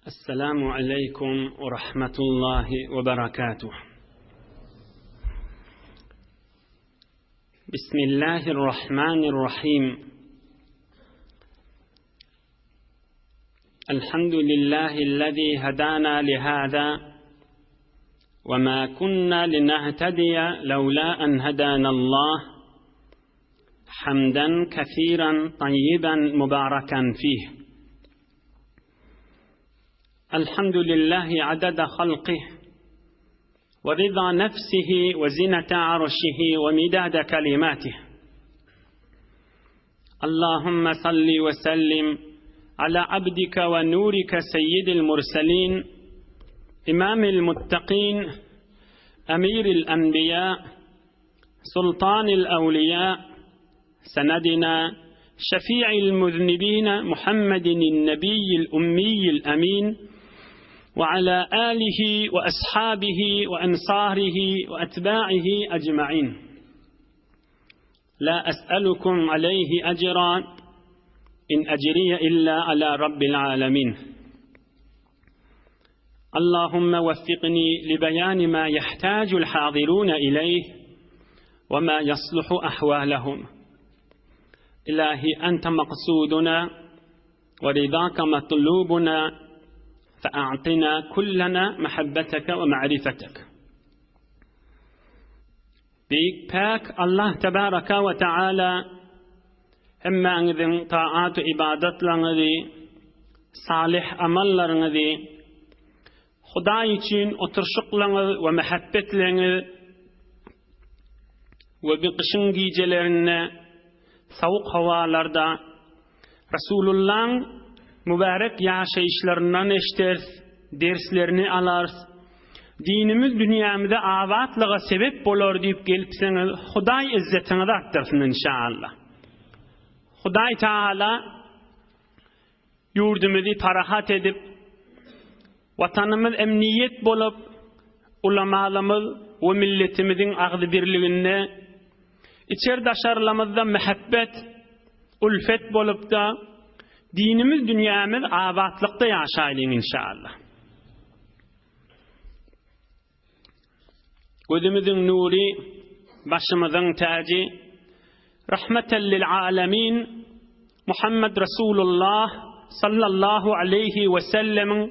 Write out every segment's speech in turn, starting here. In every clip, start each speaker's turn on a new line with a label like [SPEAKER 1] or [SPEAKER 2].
[SPEAKER 1] Esselamu aleýkum we rahmetullahi we berekatuh. Bismillahirrahmanirrahim. Elhamdülillahi'llezî hedâna lihâzâ ve mâ kunnâ linehtediye levlâ en hedânallah. Hamden kesiran tayyiben mübareken fih. Elhamdülillahi adada halqih ve rıza nefsihi ve zinete arşihi ve midade kelimatih. Allahümme salli ve sellim ala abdike ve nurike seyyidil murselin imamil muttakin emiril enbiya sultanil evliya senedina şefi'il muznibin Muhammedin nebiyyil ummiyil emin ve ala alihi ve ashabihi ve ensarihi ve etba'ihi ecma'in. La es'elukum aleyhi ecran in ecriye illa ala rabbil alemin. Allahümme veffikni li beyani ma yehtacul hazirun ileyh ve ma yasluhu ahvalehum. İlahi ente maksuduna ve ridaka matlubuna fe'a'tina kullana mehabbeteke ve ma'rifetek. Beýik Päk Allah Tebaraka we Teala hemmäňiziň taat-u ybadatlaryňyzy, salyh amallaryňyzy, Hudaý üçin oturyşyklaryňyz we mähebbetleňiz we bi gyşyň gijelerinde sowuk howalarda Resulullaň mübärek ýaşaýyşlaryndan eşderis, derslerini alarys. Dinimiz dünýämize abatlyga sebep bolar diýip gelipsiňiz, Hudaý yzzetiňizi artdyrsyn inşallah. Hudaý Taala ýurdumyzy parahat edip, Watanymyz emniýet bolup, ulamalarymyz we milletimiziň agzybirliginde, içer-daşarlamyzda mähebbet, ulfet bolupda, dinimiz, dünýämiz abatlykda ýaşaýlyň inşallah. Gözümiziň nury, başymyzyň täji, Rahmeten lil alemin Muhammed Resulullah sallallahu aleýhi we sellemiň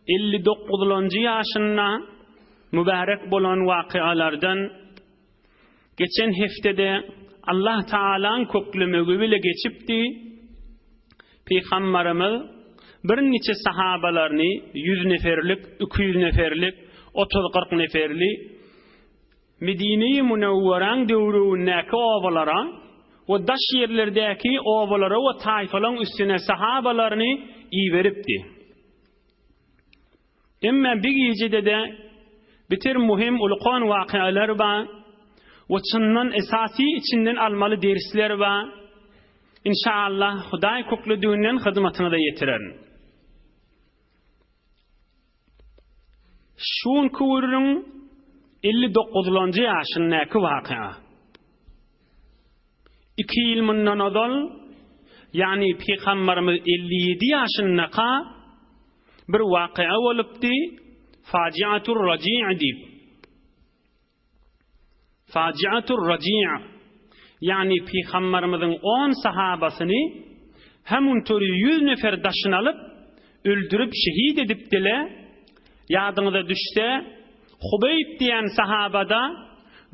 [SPEAKER 1] 59-njy ýaşynda mübärek bolan wakyalardan geçen heftede Allah Taalaň köklemegi bile geçipdi. Pygambarymyz birniçe sahabalaryny ýüz neferlik, 200 neferlik, 30-40 neferli Medine-i Münewweräň döwregindäki obalara we daş ýerlerdäki obalara we taýfalaryň üstüne sahabalaryny iberipdi. Emma bir gijede-de biter muhim ulkan wakalar bar we çyndan esasy içinden almaly dersler bar. Inşaallah Hudaý köklediginden hyzmatyňyza ýetirerin. Şu günki gürrüň 59-lanjy ýaşyndaky waka. Iki ýyl mundan ozal, ýagny pygambarymyz 57 ýaşyndaka bir waka bolupdy, Fajiatur Raji' diýip. Fajiatur Raji' ýagny pygambarymyzyň on sahabasyny hemuntory ýüz nefer daşyna alyp, öldürip şehit edipdile, ýadyňyza düşse, Hubeýb diýen sahabada,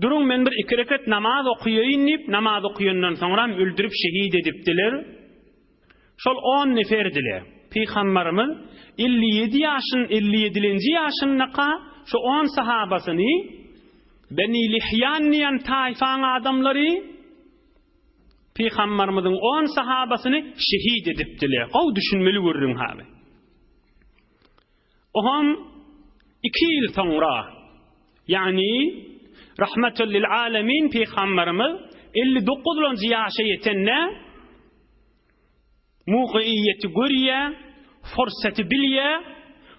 [SPEAKER 1] Duruň men bir iki reket namaz okaýaýyn diýip, namaz okaýandan soňram öldürip şehit edipdiler. Şol on neferdiler. Pygambarymyz 57 ýaşyn, 57-lenji ýaşyndaka şu on sahabasyny Beni Lihýan diýen taýfaň adamlary Pygambarymyzyň on sahabasyny şehit edipdiler. Gowy düşünmeli gürrüň haby. Oňam iki ýyl soňra, ýagny Rahmetul lil alemin Pygamberimiz 59-njy ýaşa ýetende mugyýeti görýä, fursaty bilýä,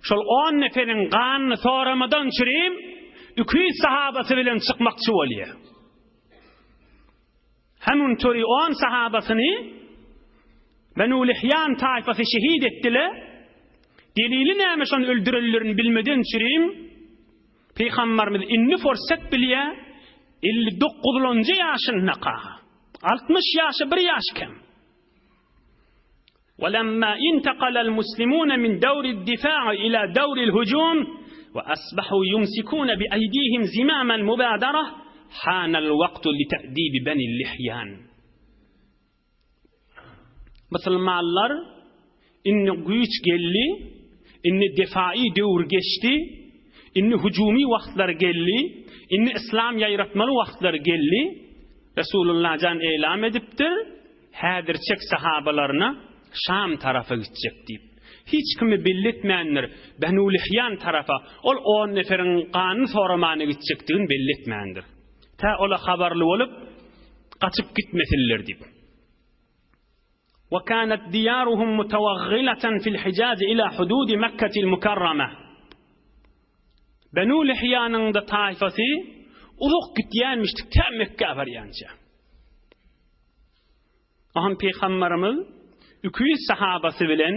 [SPEAKER 1] şol on neferiň ganyny soramadan çürim 200 sahabasy bilen çykmakçy bolýa. Hemun töri on sahabasyny Benu Lihýan taýfasy şehit etdiler. Delili näme şony öldürenlerini bilmeden çürim? Pygambarymyz indi forsat bilýä, 59-lanjy ýaşyndaka. 60 ýaşa bir ýaş kem. وَلَمَّا اِنْتَقَلَ الْمُسْلِمُونَ مِنْ دَوْرِ الدِّفَاعِ إِلَى دَوْرِ الْهُجُومِ وَأَصْبَحُوا يُمْسِكُونَ بِأَيْدِيهِمْ زِمَامَ الْمُبَادَرَةِ حَانَ الْوَقْتُ لِتَأْدِيبِ بَنِي اللِّحْيَانِ Musulmanlar indi güýç geldi, indi defai döwür geçdi, indi hüjümi wagtlar geldi, indi yslam ýaýratmaly wagtlar geldi. Resulullah jan elam edipdir, häzirçek sahabalaryna Şam tarapa gitjek diýip. Hiç kimi belli etmändir, Benu Lihýan tarapa, ol on neferiň ganyny soramana gitjekdigini belli etmändir. Tä ola habarly bolup, gaçyp gitmesinler diýip. Wa kanat diyaruhum mutawaghilatan fil Hijaz ila hudud Mekketil Mukarrama. Benu Lihýanyň-da taýfasy uzak gitýänmişdik tä Mekgä barýança. Oňa pygamberimiz 200 sahabasy bilen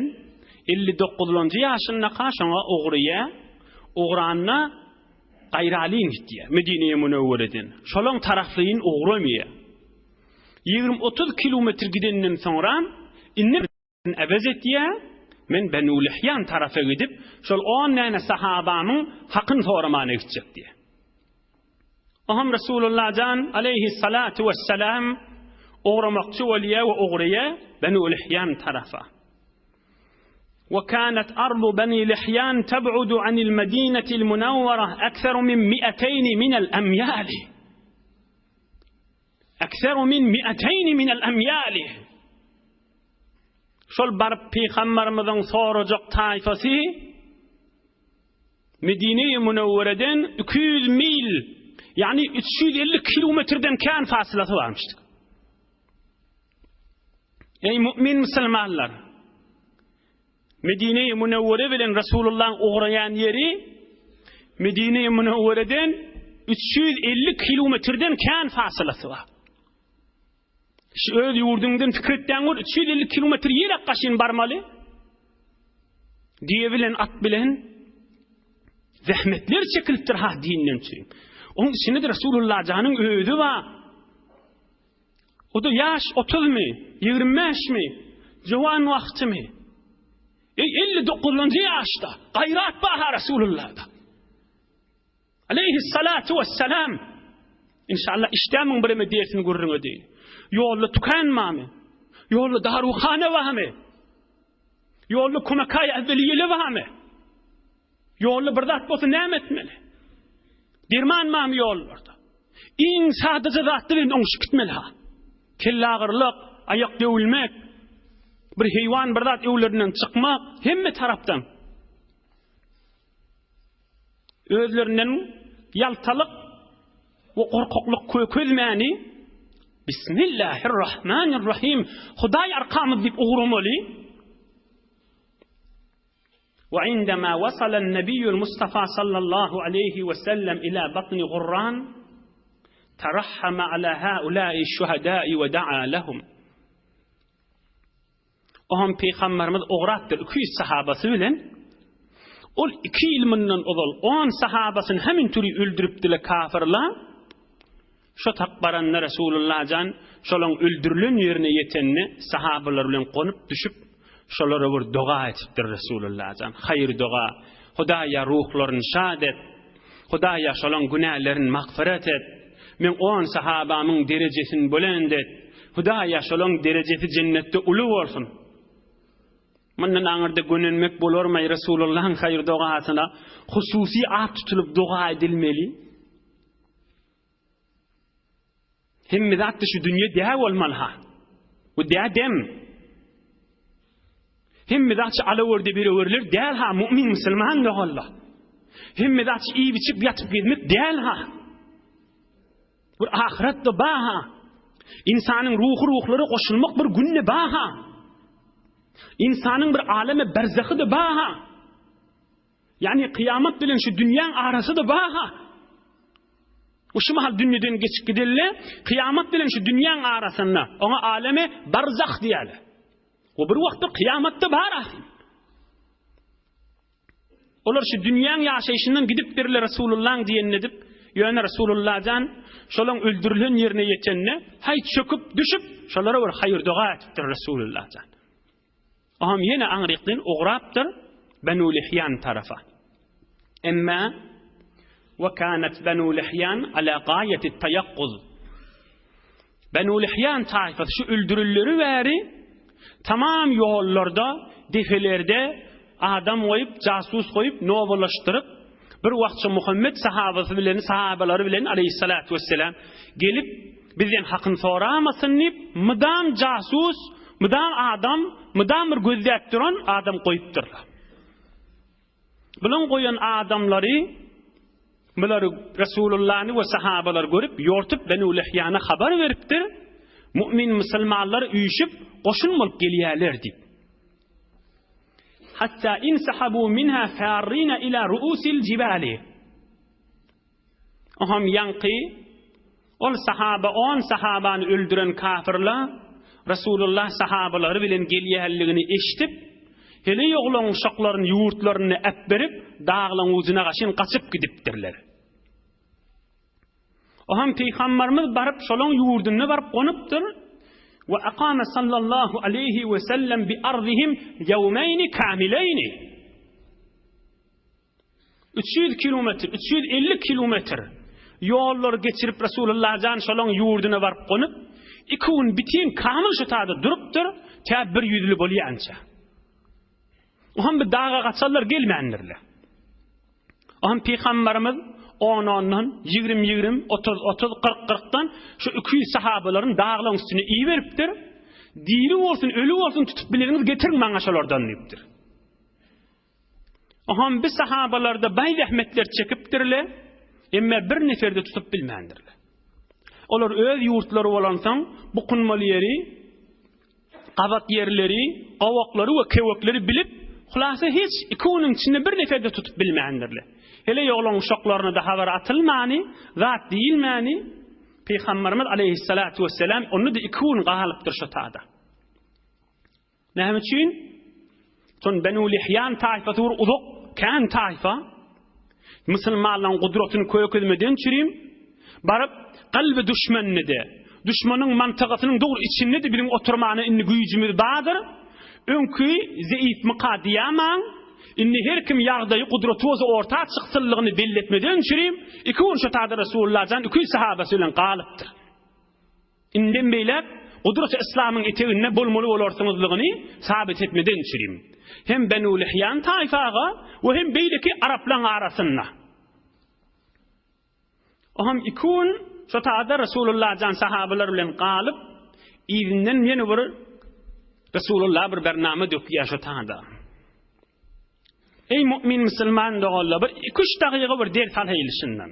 [SPEAKER 1] 59-njy ýaşyndaka şoňa ugraýar. Ugranda gaýralyn gitýär Medine-i Münewwereden. Şolaň taraflaýyn ugramaýar. 20-30 kilometr gidenden soňra indi äwez etýär, men Benu Lihýan tarapa gidip, şol on däne sahabamyň hakyny soramana gitjek diýýär. Oňam Resulullah jan aleýhissalatu wessalam ugramakçy bolýar we ugraýar Benu Lihýan tarapa. Wa kanat ardu Bani Lihýan tab'udu anil Medinetil Munawwara aksaru min mi'atayn min al-amyal. Aksaru min mi'atayn min al-amyal. Şol baryp pygamberimiziň sorajak taýfasy Medine-i Münewwereden 200 mil, ýagny 350 kilometrden kän fasylasy barmyşdyr. Eý mu'min musulmanlar! Medine-i Münewwere bilen Resulullahyň ugraýan ýeri Medine-i Münewwereden 350 kilometrden kän fasylasy bar. Şu öz ýurduňdan pikir etýäň bol, 350 kilometr ýere gaşyn barmaly. Düýe bilen at bilen zähmetler çekilipdir ha dinden üçin. Onuň içinde de Resulullah janyň özi bar. O da ýaş 30 mi, 25 mi, jowan wagtymy? Ey 59-njy ýaşda gaýrat bar ha Resulullahda. Aleýhissalatu wessalam. Inşallah işdämiň bireme dersini gürrüň edeýin. Ýolda tükan barmy? Ýolda daruhana barmy? Ýolda kömekaý äwweliýeli barmy? Ýolda bir zat bolsa näme etmeli? Derman barmy ýollarda? Iň sadaja zatda bilen oňşup gitmeli ha. Kellagyrlyk, aýak döwülmek, bir heýwan bir zat öwlerinden çykmak hemme tarapdan. Özlerinden ýaltalyk we gorkaklyk kökezmäni Bismillahirrahmanirrahim Hudaý arkamyz diýip ugramaly. Wa indema wasala an-nabiyyul Mustafa sallallahu aleýhi we sellem ila batni Gurran tarahhama ala haula'i şuhada'i we da'a lahum. Oňam pygamberimiz ugrapdyr 200 sahabasy bilen. Ol iki ýyl mundan ozal on sahabasyny hemin türi öldüripdiler kafirler. Şo tak baranda Resulullah jan şolaň öldürilen ýerine ýetende sahabalar bilen gonup düşüp şolara bir doga etipdir Resulullah jan. Haýyr doga. Hudaýa ruhlaryny şad et. Hudaýa şolaň günälerini magfyrat et. Meň on sahabamyň derejesini belent et. Hudaýa şolaň derejesi jennetde uly bolsun. Mundan aňyrda gönenmek bolarmaý Resulullahyň haýyr dogasyna hususy at tutulyp doga edilmeli. Hemme zatda şu dünýe dä bolmaly ha. Bu dä dem. Hemme zat şu alawerde birewürler däl ha mu'min musulman doganlar. Hemme zat şu iýip içip ýatyp gezmek däl ha. Bir ahyret de ba ha. Insanyň ruhy ruhlara goşulmak bir günde ba ha. Insanyň bir aleme berzahy da ba ha. Ýagny kyýamat bilen şu dünýäň arasy-da bar-ha. Bu şu mahal dünýeden geçip gidende, kyýamat bilen şu dünýäň arasynda, oňa alemi barzah diýýärler. We bir wagtda kyýamat-da bar ahyryn. Olar şu dünýäň ýaşaýşyndan gidipdirler Resulullaň diýenini edip, ýöne Resulullah jan şolaň öldürilen ýerine ýetende, haý çöküp düşüp, şolara bir haýyr-doga etipdir Resulullah jan. Oňam ýene aňrykdan ugrapdyr Benu Lihýan tarapa. Emma we kanat Benu Lihýan ala gaýati taýakkuz. Benu Lihýan taýfasy şu öldürilleri bäri tamam ýollarda, depelerde adam goýup, jasus goýup, nobalaşdyryp, bir wagtça Muhammet sahabasy bilen, sahabalary bilen aleýhissalatu wesselam gelip, bizden hakyny soramasyn diýip, mydam jasus, mydam adam, mydam bir gözläp duran adam goýupdyrlar. Bulaň goýan adamlary bulary Resulullany we sahabalary görüp, ýortup Benu Lihýana habar beripdir, Mu'min musulmanlar üýşüp, goşun bolup gelýärler diýip. Hatta insahabu minha farrina ila ruusil jibali. Oham ýaňky ol sahaba on sahabany öldüren kafirler Resulullah sahabalary bilen gelýänligini eşidip, heleý oglan uşaklaryny ýurtlaryna äpberip, daglaň ujuna gaşyn gaçyp gidipdirler. Oham Pygambarymyz baryp şolaň ýurdunda baryp gonupdyr. We akame sallallahu aleýhi we sellem bi arzihim ýewmeýni kamileýni. 300 kilometr, 350 kilometr ýollary geçirip Resulullah jan şolaň ýurduna baryp gonup, iki gün bitin kamyl şu tada durupdyr, tä bir ýüzli bolýança. Oňam bir daga gaçanlar gelmändirler. Oňam pygamberimiz on-ondan, ýigrim-ýigrim, otuz-otuz, kyrk-kyrkdan şu 200 sahabalaryny daglaryň üstüne iberipdir. Diri bolsun, öli bolsun tutup bileniňiz getiriň maňa şolardan diýipdir. Oňam bi sahabalarda baý zähmetler çekipdirler, emma bir neferde tutup bilmändirler. Olar öz ýurtlary bolansoň, bukunmaly ýeri, gabat ýerleri, gowaklary we kewekleri bilip, hulasa hiç iki günüň içinde bir neferde tutup bilmändirler. Hele ýoglaň uşaklaryna-da habar atylmany, zat diýilmäni, Pygamberimiz aleýhissalatu wesselam onda-da iki gün galypdyr şo tada. Näme üçin? Şon Benu Lihýan taýfasy bir uzak, kän taýfa. Musulmanlaryň gudratyny kökezmeden çürim, baryp kalby düşmenine-de, düşmanyň mantagasynyň dogry içinde-de biziň oturmana indi güýjümiz bardyr. Öňki zeýifmyka diýämaň, indi her kim ýagdaýy, gudraty bolsa orta çyksynlygyny belletmeden çürim, iki gün şo tada Resulullah jan 200 sahabasy bilen galypdyr. Indem beýläk gudraty yslamyň eteginde bolmaly bolarsyňyzlygyny sabyt etmeden çürim. Hem Benu Lihýan taýfaga we hem beýleki araplaň arasynda. Oňam iki gün şo taýda Resulullah jan sahabalar bilen galyp, yzyndan ýene bir Resulullah bir bernama dökýär şo taýda. Eý mu'min musulman doganlar, bir iki-üç dagyga bir ders alaýyly şundan.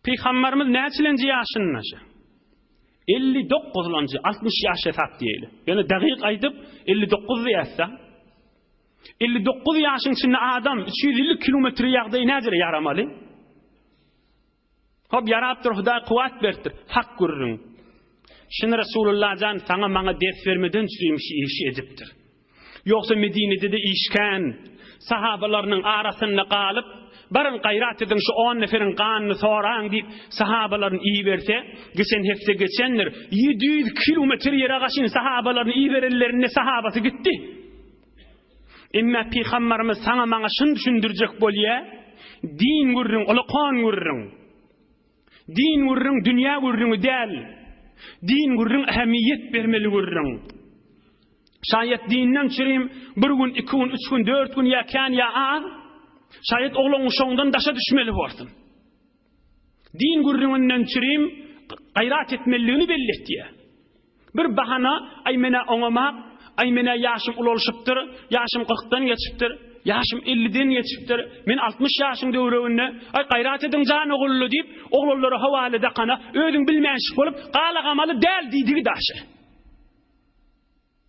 [SPEAKER 1] Pygamberimiz näçilenji ýaşynda şu? 59-lanjy, 60 ýaş hesap diýeli. Ýöne dagyk aýdyp 59 diýäsde. 59 ýaşyň içinde adam 350 kilometr ýagdaýy näjere ýaramaly? Hop ýarapdyr Hudaý kuwwat beripdir. Hak gürrüň. Şuny Resulullah jan saňa maňa ders bermeden çürim şu işi edipdir. Ýogsa Medinede-de iş kän. Sahabalarynyň arasynda galyp, Baryň gaýrat ediň şu on neferiň ganyny soraň diýip, sahabalaryny iberse, geçen hepde geçendir, 700 kilometr ýere gaşyn sahabalaryny iberenlerinde sahabasy gitdi. Emma pygambarymyz saňa maňa şuny düşündirjek bolýa, din gürrüň, ulakan gürrüň. Din gürrüň dünýä gürrüňi däl. Din gürrüň ähmiýet bermeli gürrüň. Şaýat dinden çürim bir gün, iki gün, üç gün, dört gün ýa kän ýa az, şaýat oglan uşagyňdan daşa düşmeli borsun. Din gürrüňinden çürim gaýrat etmeliligini belli etýär. Bir bahana, aý men-ä oňamak, aý men-ä ýaşym ulalyşypdyr, ýaşym kyrkdan geçipdir, ýaşym elliden geçipdir, men 60 ýaşyň döwreginde, aý gaýrat ediň jan ogully diýip, oglanlara howala dakana, özüň bilmänşik bolup, galagamaly däl diýdigi daşy.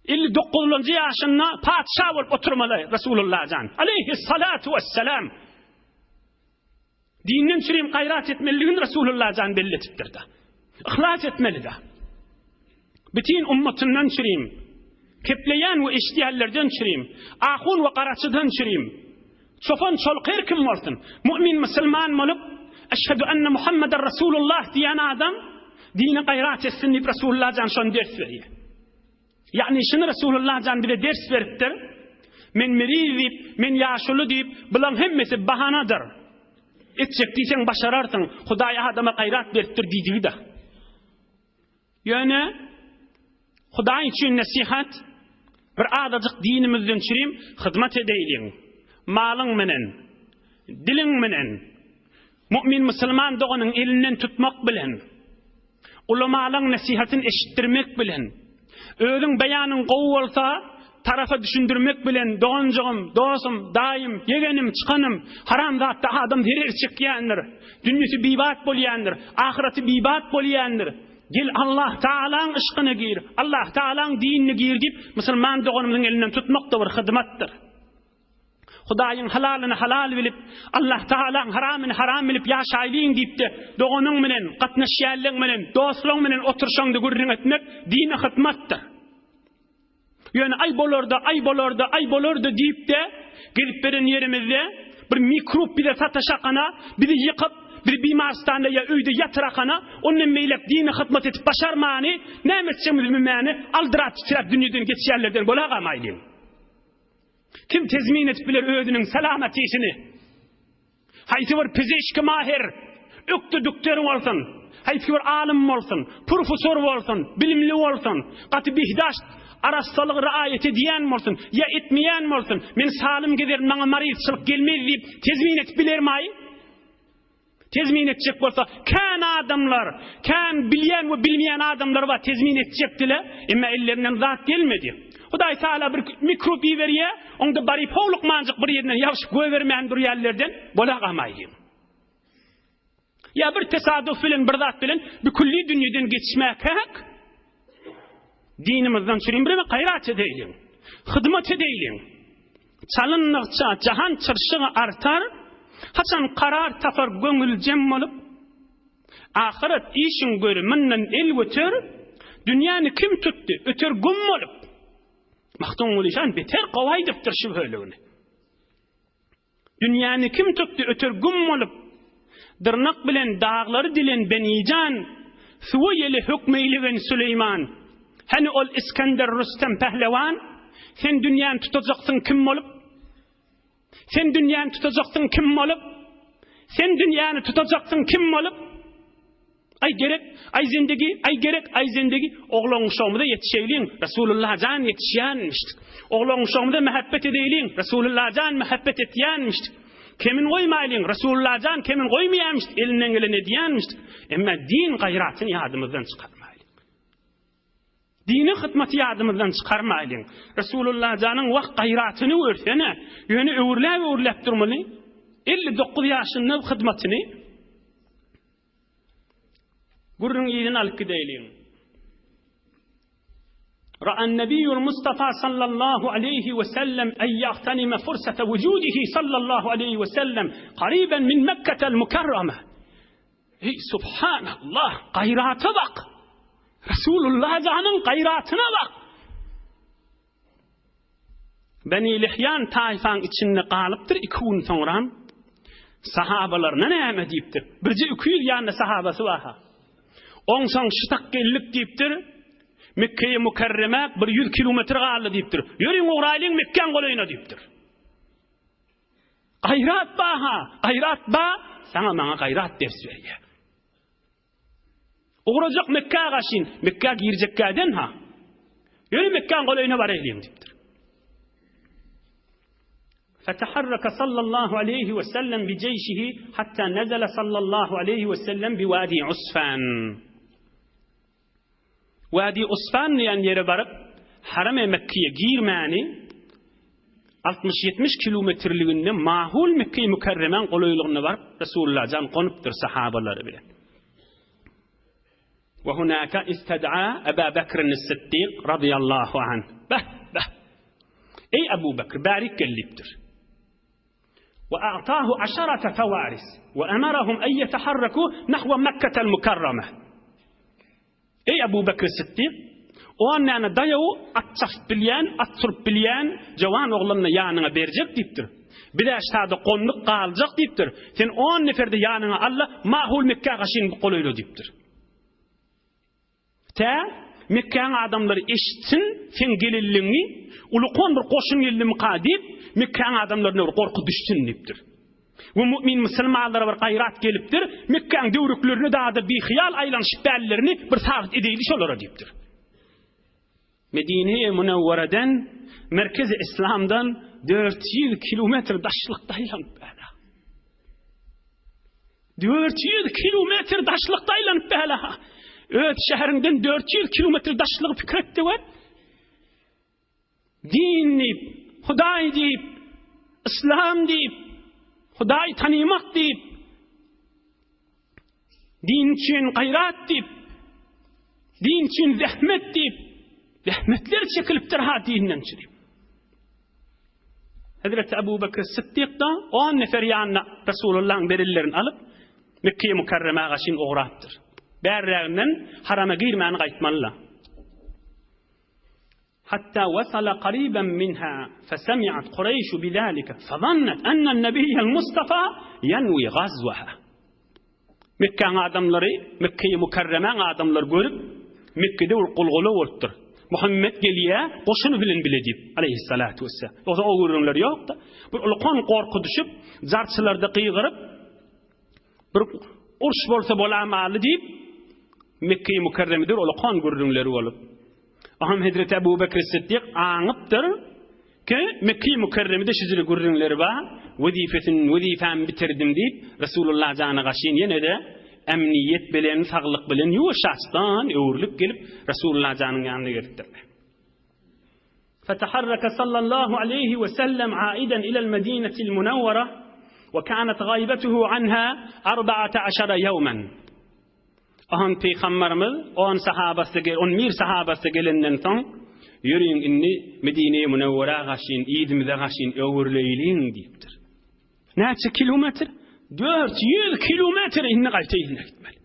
[SPEAKER 1] 59-njy ýaşynda patyşa bolup oturmaly Resulullah jan. Aleyhissalatu vesselam. Dinden çürim gaýrat etmeliligini Resulullah jan belli etipdir-de. Yhlas etmeli-de. Bütin ummatyndan çürim. Kepleýän we eşidýänlerden çürim, ahun we garaçydan çürim. Çopan çoluk her kim bolsun, mu'min musulman bolup, Eşhedü enne Muhammeden Rasulullah diýen adam dine gaýrat etsin diýip Rasulullah jan şony ders berýär. Ýagny şuny Rasulullah jan bize ders beripdir. Men meriz diýip, men ýaşuly diýip, bulaň hemmesi bahanadyr. Etjek diýseň başararsyň, Hudaý adama gaýrat beripdir diýdigi-de. Ýöne Hudaý üçin nesihat, bir azajyk dinimizden çürim hyzmat edeýliň. Malyň menen, diliň menen, mu'min musulman doganyň elinden tutmak bilen, ulamalaň nesihatyny eşitdirmek bilen, özüň beýanyň gowy bolsa, tarapa düşündirmek bilen doganjygym, dosum, daýym, ýegenim, çykanym, haram zatda adam zerer çekýändir, dünýesi bibat bolýandyr, ahyraty bibat bolýandyr. Gel Allah Tagalaň yşkyna gir, Allah Tagalaň dinine gir diýip, musulman doganymyzyň elinden tutmak-da bir hyzmatdyr. Hudaýyň halalyny halal bilip, Allah Tagalaň haramyny haram bilip ýaşaýlyň diýip-de, doganyň bilen, gatnaşýanlaň bilen, dostlaň bilen oturyşaňda gürrüň etmek dine hyzmatdyr. Ýöne aý bolarda, aý bolarda, aý bolarda diýip-de, gezip beren ýerimizde bir mikrop bize sataşakana, bizi ýykyp, bizi bimarystanda ýa öýde ýatyrakana, ondan beýläk dine hyzmat edip başarmany, näme etjegimizi bilmäni, aldyrap titräp dünýeden geçýänlerden bolagamaýlyň. Kim tezmin edip biler özüniň salamatisini? Haýsy bir pizişki maher, ökde dükter bolsun, haýsy bir alym bolsun, purfusor bolsun, bilimli bolsun, gaty bihdaşt, arassalygy raýat edýän bolsun, ýa etmeýän bolsun, men salym gezerin, maňa maryzçylyk gelmez diýip tezmin edip bilermaý? Tezmin etjek bolsa, kän adamlar, kän bilýän we bilmeýän adamlar bar, tezmin etjekdile, emma ellerinden zat gelmedi. Hudaý Taala bir mikrop iberýär, oňda baryp howlukmanjyk bir ýerinden ýabşyp goýbermän durýanlerden bolagamaýyn. Ýa bir tesadüf bilen bir zat bilen bükülli dünýeden geçmäkäk, Dinimizden çürim bireme gaýrat edeýliň. Hyzmat edeýliň. Çalyndykça jahan çyrşygy artar, Haçan karar tapar göňül jem bolup. Ahyret işiň göri mundan el göter, Dünýäni kim tutdy, öter gum bolup. Magtymguly jan beter gowy aýdypdyr şu bölegini. Dünýäni kim tutdy öter gum bolup, Dyrnak bilen daglary dilen Benijan, Suwa ýele hökm eýlegen Süleýman. Hany ol Isgender Rüstem pählewan, Sen dünýäni tutajaksyň kim bolup? Sen dünýäni tutajaksyň kim bolup? Sen dünýäni tutajaksyň kim bolup? Aý gerek, aý zindigi, aý gerek, aý zindigi, Oglan-uşagymyza ýetişeýliň, Resulullah jan ýetişýänmişdik. Oglan-uşagymyza mähebbet edeýliň, Resulullah jan mähebbet etýänmişdik. Kemin goýmaýlyň, Resulullah jan kemin goýmaýarmyşdyk, elinden geleni edýänmişdik. Emma din gaýratyny ýadymyzdan çykarmaýlyň. Dine hyzmaty ýadymyzdan çykarmaýlyň. Resulullah janyň wah gaýratyny görsene, ýöne öwürläp-öwürläp durmaly. 59 ýaşynda hyzmatyny Gürrüň yzyny alyp gideýliň. Ra'an Nebiyyul Mustafa sallallahu aleyhi ve sellem en yagtanime fursate vucudihi sallallahu aleyhi ve sellem qariben min Mekketel mukarrame. Ey subhanallah, gayrata bak. Resulullah janyň gaýratyna bak. Beni Lihýan taýfaň içinde galypdyr iki gün soňram sahabalaryna näme diýipdir. Birje 200 ýanynda sahabasy bar-ha. Onsoň şytak geldik diýipdir. Mekkeýe Mükerremä bir 100 kilometr galdy diýipdir. Ýörüň ugraýlyň Mekgäň golaýyna diýipdir. Gaýrat bar-ha, gaýrat bar, saňa maňa gaýrat ders berýär. Ugrajak Mekgä gaşyn, Mekgä girjekkäden ha. Ýöne Mekgäň golaýyna baraýlyň diýipdir. Fetaharraka sallallahu aleyhi ve sellem bi jeýşihi hatta nezele sallallahu aleyhi ve sellem bi wadi Usfan. Wadi Usfan diýen ýere baryp, Harem-i Mekke'ye girmäni 60-70 kilometrliginde mahul Mekke-i Mükerremäň golaýlygynda baryp, Resulullah jan gonupdyr sahabalary bilen. Ve hunaka isted'a Eba Bekrin Siddik radıyallahu anh. Beh, beh. Ey Ebu Bekr, bärik gel diýipdir. Ve a'tahu aşarata fewaris ve emerahum en yeteharraku nahve Mekketel Mukarrame. Eý Ebu Bekr Siddik! On däne daýaw at çapyp bilýän, at sürüp bilýän jawan oglanyny ýanyňa berjek diýipdir. Biz-ä ştada gonduk galjak diýipdir. Sen on nefer-de ýanyňa al-da, Mahul Mekgä gaşyn golaýla diýipdir. Tä Mekgäň adamlary eşitsin seň gelinligiňi, ulukan bir goşun geldimika diýip, Mekgäň adamlaryna bir gorky düşsün diýipdir. We mu'min musulmanlara bir gaýrat gelipdir, Mekgäň döwrüklerine dada bihyýal aýlanyşyp dällerini bir sabyt edeýli şolara diýipdir. Medine-i Münewwereden, merkezi Islamdan 400 kilometr daşlykda aýlanyp bäla. 400 kilometr daşlykda aýlanyp bäla. Öz şäheriňden 400 kilometr daşlygy pikir et de gör. Din diýip, Hudaý diýip, Islam diýip, Hudaý tanymak diýip, din üçin gaýrat diýip, din üçin zähmet diýip, zähmetler çekilipdir ha dinden çyryp. Hazreti Abu Bekr Siddik da 10 nefer ýanyna Resulullah'ın berillerini alyp Mekke-i Mükerremä gaşyn ugrapdyr. Bärräginden harama girmän gaýtmaly. Hatta wasala qariban minha fesemi'at Kureýşu bizalike fezannet ennel nebiyyel Mustafa yenwi gazwaha. Mekgäň adamlary, Mekge-i Mükerremäň adamlary görüp, Mekgede bir gulgula bolupdyr. Muhammet gelýä, goşuny bilen bile diýip, aleýhissalatu wesselam. Ýogsa o gürrüňler ýokdy. Bir ulkan gorky düşüp, jarçylarda gygyryp, Bir uruş bolsa bolamaly diýip, Mekge-i Mükerremede olakan gürrüňleri bolup. Aham Hezreti Ebu Bekr Siddik aňypdyr ki, Mekge-i Mükerremede şijili gürrüňleri bar, wezifesini, wezifämi bitirdim diýip, Resulullah jana gaşyn ýene-de emniýet bilen, saglyk bilen ýuwaşjaçdan öwrülip gelip, Resulullah janyň ýanyna gelipdirler. Fetaharraka sallallahu aleýhi we sellem aiden ilel medinetil munawwara we kanat gaýbetuhu anha arbaata aşara ýewmen. Ohan Pygamberimiz on sahabasy on bir sahabasy gelenden soň ýörüň indi Medine-i Munawwara gaşyn yzymyza gaşyn öwrüleýliň diýipdir. Näçe kilometr? 400 kilometr indi gaýta yzyna gitmeli.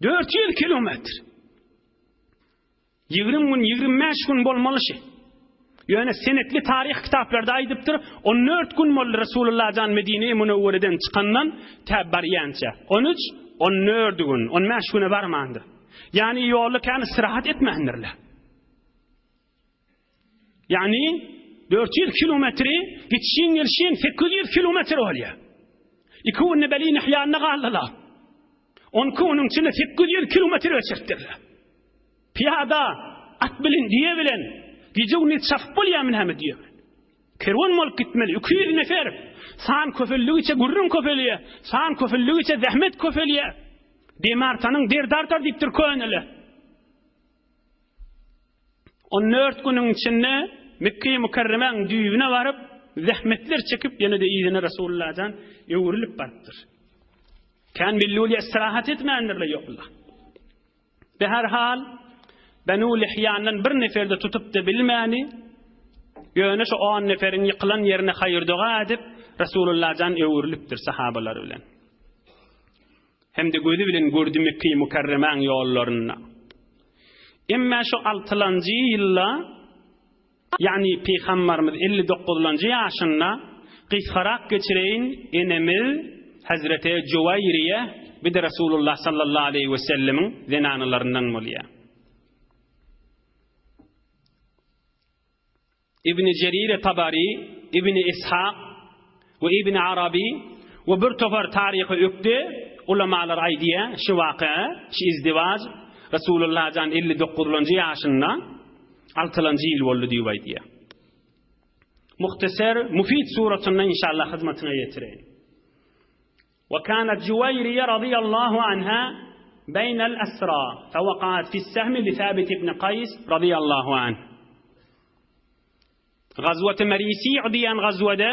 [SPEAKER 1] 400 kilometr. 20 gün, 25 gün bolmaly şi. Ýöne senetli taryh kitaplarda aýdypdyr, 14 gün boldy Resulullah jan Medine-i Münewwereden çykandan tä barýança. 13, 14 gün, 15 güne barmandyr. Ýani ýolda kän istirahat etmändirler. Ýagny 400 kilometri gitişin gelişin 800 kilometr bolýar. Iki günde Beli Nihýanda galdylar. 12 günüň içinde 800 kilometr geçiripdirler. Piyada, at bilen, düýe bilen, gije gündiz çapyp bolýarmy näme düýe bilen? Kerwen bolup gitmeli, 200 nefer. San köpeldigiçe gürrüň köpelýär, san köpeldigiçe zähmet köpelýär. Dem artanyň derdi artar diýipdir köneler. On dört günüň içinde Mekge-i Mükerremäň düýbüne baryp, zähmetler çekip, ýene-de yzyna Resulullah jan öwrülip barypdyr. Kän belli bolýar, istirahat etmändirler ýokla. Beherhal, Benu Lihýandan bir nefer-de tutup-da bilmäni, ýöne şu on neferiň ýykylan ýerine haýyr-doga edip, Resulullah jan öwrülipdir sahabalary bilen. Hem-de gözi bilen gördi Mekge-i Mükerremäň ýollarynda. Emmä şu altylanjy ýylda, ýagny Pygambarymyz 59-lanjy ýaşynda, gysgarak geçireýin, enemiz Hezreti Juwaýriýe, bir-de Resulullah sallallahu aleýhi wesellemiň zenanalaryndan bolýar. Ibni Jerire Tabary, Ibni Ishak we Ibni Araby we bir topar taryhy ökde ulamalar aýdýar, şu waka, şu izdiwaj Resulullah jan 59-lanjy ýaşynda altylanjy ýyl boldy diýip aýdýar. Muhteser, mufid suratynda inşallah hyzmatyna ýetireýin. Wa kanat Juwaýriýe razyýallahu anha beýnel esra, fewakaat fis-sehmi li Sabit ibn Kaýs razyýallahu anh. Gazwat-y Merisi' diýen gazwada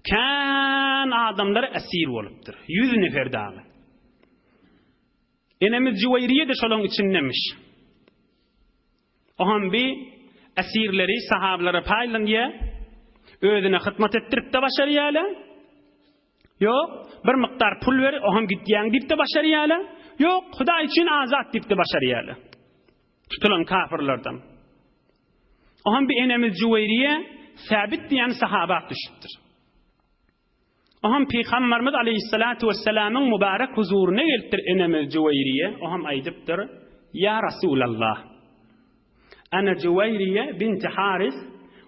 [SPEAKER 1] kän adamlar esir bolupdyr. 100 nefer dagy. Enemiz Juwaýriýe-de şolaryň içindemiş. Oňam bi esirleri sahabalara paýlanýar, özüne hyzmat etdirip-de başarýarlar. Ýok, bir mukdar pul ber, oňam gidýäň diýip-de başarýarlar. Ýok, Hudaý üçin azat diýip-de başarýarlar. Tutulan kafirlerden. Ohan bir enemiz Juweýriýe Säbit diýen sahaba düşüpdir. Ohan Pygamberimiz aleyhissalatu vesselamyň mübarek huzuryna gelipdir enemiz Juweýriýe. Ohan aýdypdyr: "Ýa Rasulallah, ana Juweýriýe binti Haris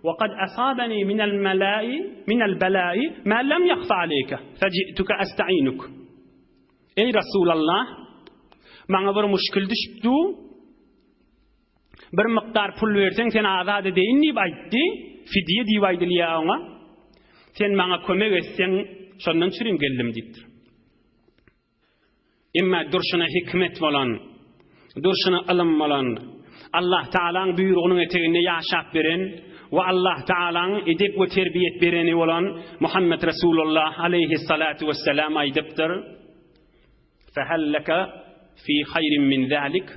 [SPEAKER 1] we kad asabani minel melai minel belai ma lem yakhfa aleyke feji'tuke asta'inuk." Eý Rasulallah, maňa bir muşkil düşüpdi. Bir mukdar pul berseň seni azat edeýin diýip aýtdy. Fidýe diýip aýdylýar oňa. Sen maňa kömek etseň, şondan çürim geldim diýipdir. Emma durşuna hikmet bolan, durşuna ylym bolan, Allah Taalaň buýrugynyň eteginde ýaşap beren we Allah Taalaň edep we terbiýet bereni bolan Muhammed Resulullah aleýhissalatu wesselam aýdypdyr: Fehel leke fi haýrin min zalik?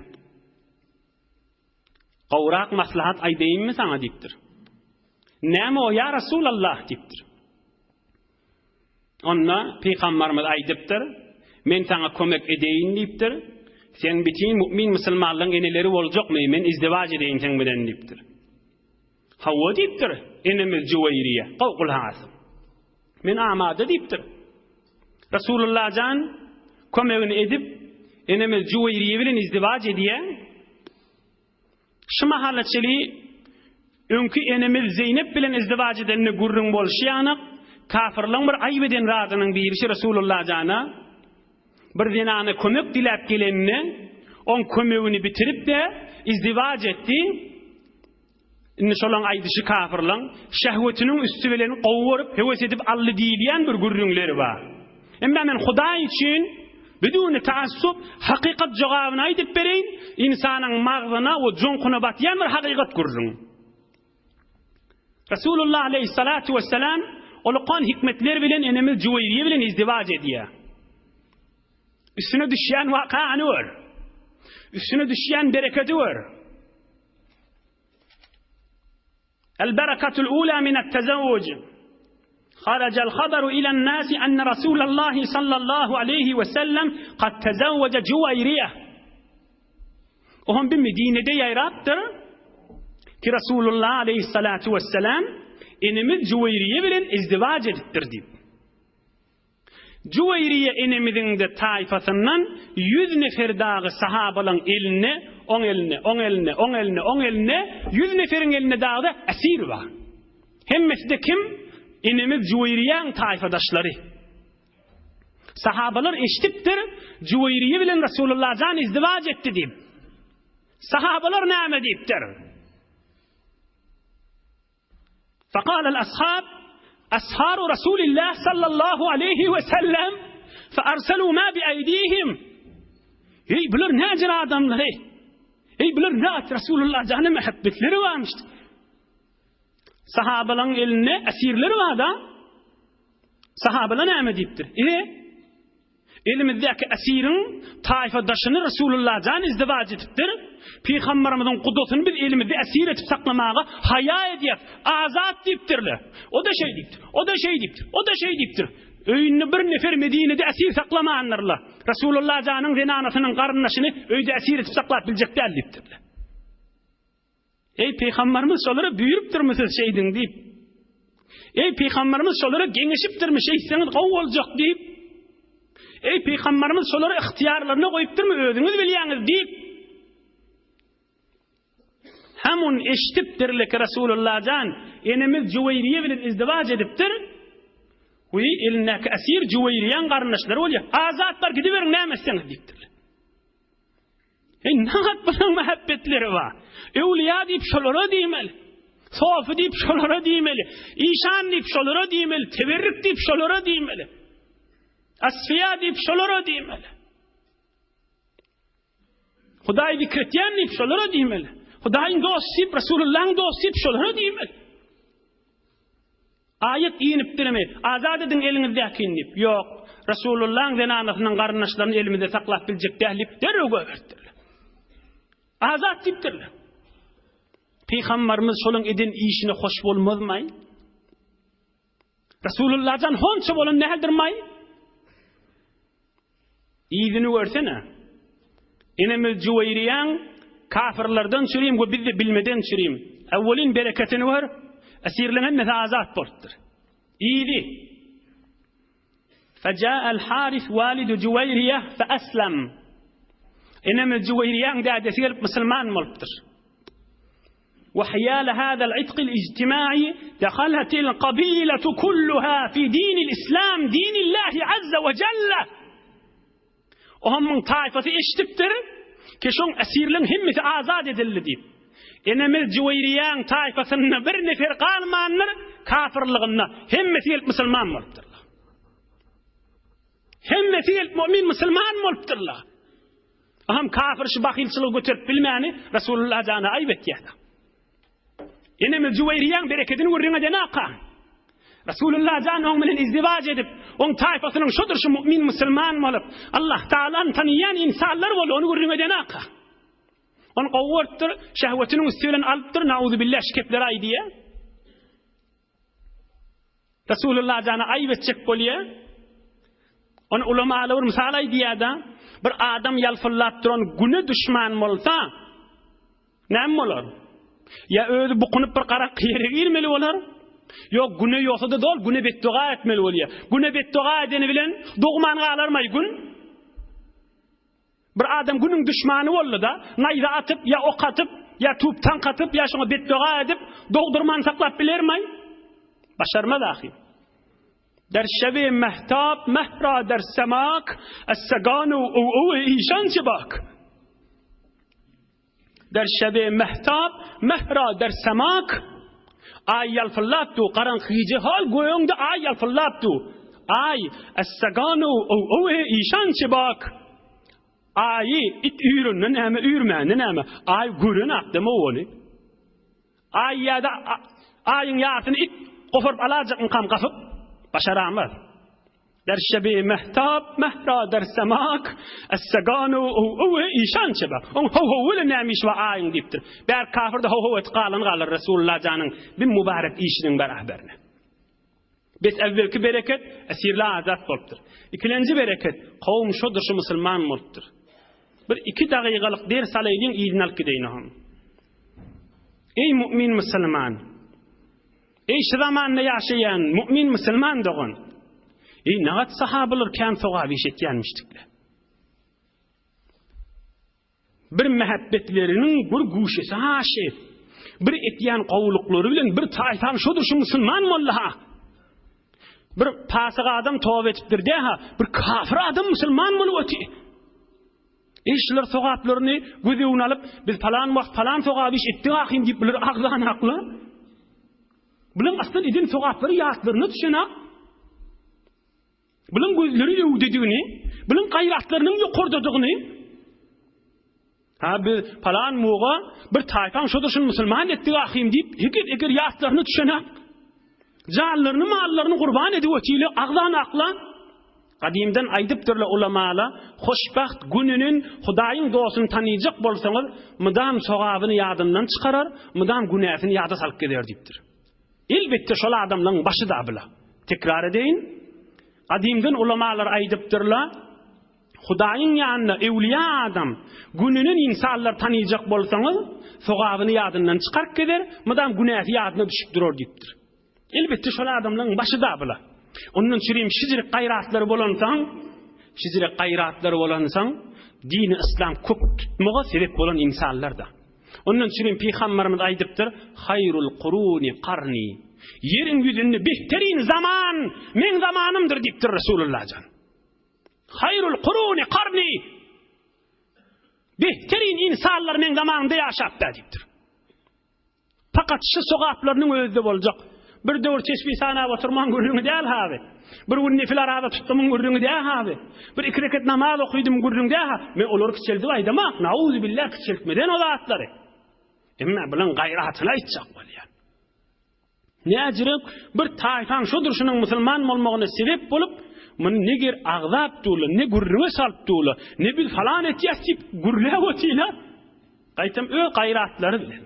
[SPEAKER 1] Gowrak maslahat aýdaýynmy saňa diýipdir. Näme o ýa Resulallah diýipdir. Onda pygambarymyz aýdypdyr, Men saňa kömek edeýin diýipdir. Sen bütin mu'min musulmanlaryň eneleri boljakmy? Men izdiwaç edeýin seň bilen diýipdir. Hawa diýipdir enemiz Juweýriýe. Gowy gulak asyň. Men amada diýipdir. Resulullah jan kömegini edip, enemiz Juweýriýe bilen izdiwaç edýär. Şu mahala çeli öňki enemiz Zeýnep bilen izdiwaç edenine gürrüň bolşy ýanak, kafyrlaryň bir aýyp eden zadynyň birisi Resulullah jana bir zenana kömek diläp gelenine, oň kömegini bitirip-de izdiwaç etdi. Indi şolaň aýdyşy kafyrlaň şehwetiniň üsti bilen gowy görüp, höwes edip aldy diýilýän bir gürrüňleri bar. Emma men Hudaý üçin biduni taassup hakykat jogabyny aýdyp bereýin, ynsanyň magzyna we joňkuna batýan bir hakykat gürrüň. Resulullah aleýhissalatu wessalam ulukan hikmetler bilen enemiz Juweýriýe bilen izdiwaç edýär. Üstüne düşýän wakany gör. Üstüne düşýän bereketi gör. El-berekatul ula minat-tezewwuj. Harajal habaru ilen-nasi enne Rasulallahi sallallahu aleýhi we sellem kad tezewweje Juwaýriýe. Oňam bir Medinede ýaýrapdyr ki Rasulullah aleýhissalatu wesselam enemiz Juwaýriýe bilen izdiwaç edipdir diýip. Juweýriýe enemiziň-de taýpasyndan ýüz nefer dagy sahabalaň elinde, oň elinde, oň elinde, oň elinde, oň elinde, ýüz neferiň elinde dagy-da esir bar. Hemmesi-de kim? Enemiz Juweýriýäň taýpadaşlary. Sahabalar eşidipdir, Juweýriýe bilen Resulullah jan izdiwaç etdi diýip. Sahabalar näme diýipdir? Fekâlel ashâb, Ashâru Rasûlillâh sallallahu aleýhi we sellem, fearselû mâ bi'eýdîhim. Eý, bular näjür adamlar, eý! Eý, bular näet Resulullah jana mähebbetleri barmyş. Sahabalaryň elinde esirleri bar-da. Sahabalar näme diýipdir? E, Elimizdäki esiriň taýfadaşyny Resulullah jan izdiwaç edipdir. Pygamberimiziň gudasyny biz elimizde esir edip saklamaga haýa edýäs. Azat diýipdirler. O-da şeý diýipdir. O-da şeý diýipdir. O-da şeý diýipdir. Öýünde bir nefer Medinede esir saklamandyrlar. Resulullah janyň zenanasynyň garyndaşyny öýde esir edip saklap biljek däl diýipdirler. Eý, pygamberimiz şolara buýrupdyrmy siz şeýdiň diýip. Eý, pygamberimiz şolara geňeşipdirmi şeýtseňiz gowy boljak diýip. Eý, pygamberimiz şolara ygtyýarlaryna goýupdyrmy özüňiz bilýäňiz diýip. Hamun eşidipdirler ki Resulullah jan enemiz Juweýriýe bilen izdiwaç edipdir. We elindäki esir Juweýriýäň garyndaşlary bolýar. Azat bar gidiberiň näme etseňiz diýipdirler. Eý, nahat bulaň mähebbetleri bar. Öwlüýä diýip şolara diýmeli. Sofy diýip şolara diýmeli. Işan diýip şolara diýmeli. Teberrik diýip şolara diýmeli. Asfiýa diýip şolara diýmeli. Hudaý zikretýän diýip şolara diýmeli. Hudaýyň dosty diýip, Resulullahyň dosty diýip şolara diýmeli. Aýat inipdirmi? Azat ediň eliňizdäkini diýip. Ýok, Resulullahyň zenanasynyň garyndaşlaryny elimizde saklap biljek däl diýip, derrew goýberipdirler. Azat diýipdirler. Pygambarymyz şolaň eden işine hoş bolmazmaý? Resulullah jan honça bolan nähildirmaý? Yzyny görsene. Enemiz Juweýriýäň. Kafirlerden çürim we biz-de bilmeden çürim. Awwelin bereketini gör, esirleň hemmesi azat bolupdyr. Yzy. Feja'al Haris walidu Juwaýriýe fe aslam. Enemiz Juwaýriýäň dädesi gelip musulman bolupdyr. Ve hiyal hadal itqil ijtimai dehalatil kabiletu kulluha fi dinil islam dinillahi azze ve celle. Ohamyň taýfasy eşidipdir ki şoň esirleň hemmesi azat edildi diýip. Enemiz Juweýriýäň taýfasynda bir nefer galmandyr kafirlygynda hemmesi gelip musulman bolupdyrlar. Hemmesi gelip mu'min musulman bolupdyrlar. Aham kafir şu bahylçylygy göterip bilmäni Resulullah jana aýyp etýär. Enemiz Juweýriýäň berekedini gürrüň eden aka. Resulullah jan oň bilen izdiwaç edip, oň taýfasynyň şodur şu mu'min musulman bolup, Allah Taalany tanaýan insanlar boldy, ony gürrüň eden aka. Ony gowy görüpdir, şehwetiniň üsti bilen alypdyr, nauzubillah şu kepleri aýdýar. Resulullah jana aýyp etjek bolýar. Ony ulamalar bir mysal aýdýar-da, bir adam ýalpyldap duran güne duşman bolsa, näme bolar? Ýa özi bukunyp bir garaňky ýere girmeli bolar? Ýok, güne ýogsa-da dol güne betdoga etmeli bolýar. Güne betdoga edeni bilen dogman galarmaý gün? Bir adam günüň duşmany boldy-da, naýza atyp, ýa ok atyp, ýa tup tank atyp, ýa şoňa betdoga edip, dogdurman saklap bilermaý? Başarmaz ahy. Der şebi mehtap mehra der semak, es-seganu uw-uw işan çibak. Der şebi mehtap mehra der semak, Aý ýalpyldap dur, garaňky gije hal göýüňde aý ýalpyldap dur. Aý, es-seganu uw-uw işan çibak. Aýy it üýrende näme, üýrmände näme? Aý gören akdam ony. Aý ýa-da aýyň ýarsyny it goparyp alajakmykam gapyp? Başaramaz. Der şebi mehtap mehra der semak es-seganu uw-uw işan çeba. Oň how-how bilen näme işi bar aýyň diýipdir. Bär kafir-de how-how etip galan galar Resulullah janyň bir mübarek işiniň beraberine. Bes äwwelki bereket esirler azat bolupdyr. Ikilenji bereket kowum şodur şu musulman bolupdyr. Bir iki dagygalyk ders alaýlyň yzyny alyp gideýin oňa. Eý mu'min musulman! Eý şu zamanda ýaşaýan mu'min musulman dogan! Eý nagat sahabalar kän sogap iş etýänmişdikler. Bir mähebbetleriniň bir guşesi haşy, bir etýän gowulyklary bilen bir taýfaň şodur şu musulman boldy-ha. Bir pasyk adam toba etipdir dä-ha, bir kafir adam musulman bolup oty. Eý şular sogaplaryny göz öňüne alyp, biz palan wagt palan sogap iş etdik ahym diýip bular agzanaklar. Bulaň aslan eden sogaplary ýatlaryna düşenak. Bulaň gözleri öwdedigini, bulaň gaýratlarynyň ýokardadygyny, ha biz palan muga bir taýpaň şodur şuny musulman etdik ahym diýip, eger eger ýatlaryna düşenak, janlaryny, mallaryny gurban edip otile agzan akla, gadymdan aýdypdyrlar ulamala, hoşbagt gününin Hudaýyň dostuny tanyjak bolsaňyz, mydam sogabyny ýadyndan çykarar, mydam günäsini ýada salyp gezer diýipdir. Elbetde şol adamlaň başy da bula. Tekrar edeýin. Gadymdan ulamalar aýdypdyrlar, Hudaýyň ýanynda öwliýa adam gününin ynsanlar tanyjak bolsaňyz, sogabyny ýadyndan çykaryp gezer, mydam günäsi ýadyna düşüp durar diýipdir. Elbetde şol adamlaň başy da bula. Ondan çürim şijirek gaýratlary bolansoň, şijirek gaýratlary bolansoň, dini yslam kök tutmaga sebep bolan ynsanlar da. Ondan çürim Pygamberimiz aýdypdyr, Haýrul kuruni karni. Ýeriň ýüzünde behterin zaman meň zamanymdyr diýipdir Resulullah jan. Haýrul kuruni karni. Behterin insanlar meň zamanymda ýaşapdy diýipdir. Fakat şu sogaplarynyň özde boljak. Bir döwür tesbih sanap oturmaň gürrüňi däl haby. Bir gün nefil araza tutdumyň gürrüňi däl haby. Bir iki reket namaz okydym gürrüň däl ha. Men olary kiçeldip aýdamak, nauzubillah kiçeltmeden o zatlary. Emma bulan gaýratyny aýtjak bolýan. Näjirek bir taýfaň şu durşunyň musulman bolmagyna sebep bolup, muny ne ger agzap durlar, ne gürrüňe salyp durlar, ne biz falan etýäs diýip gürläp otyrlar. Gaýtam öz gaýratlary bilen.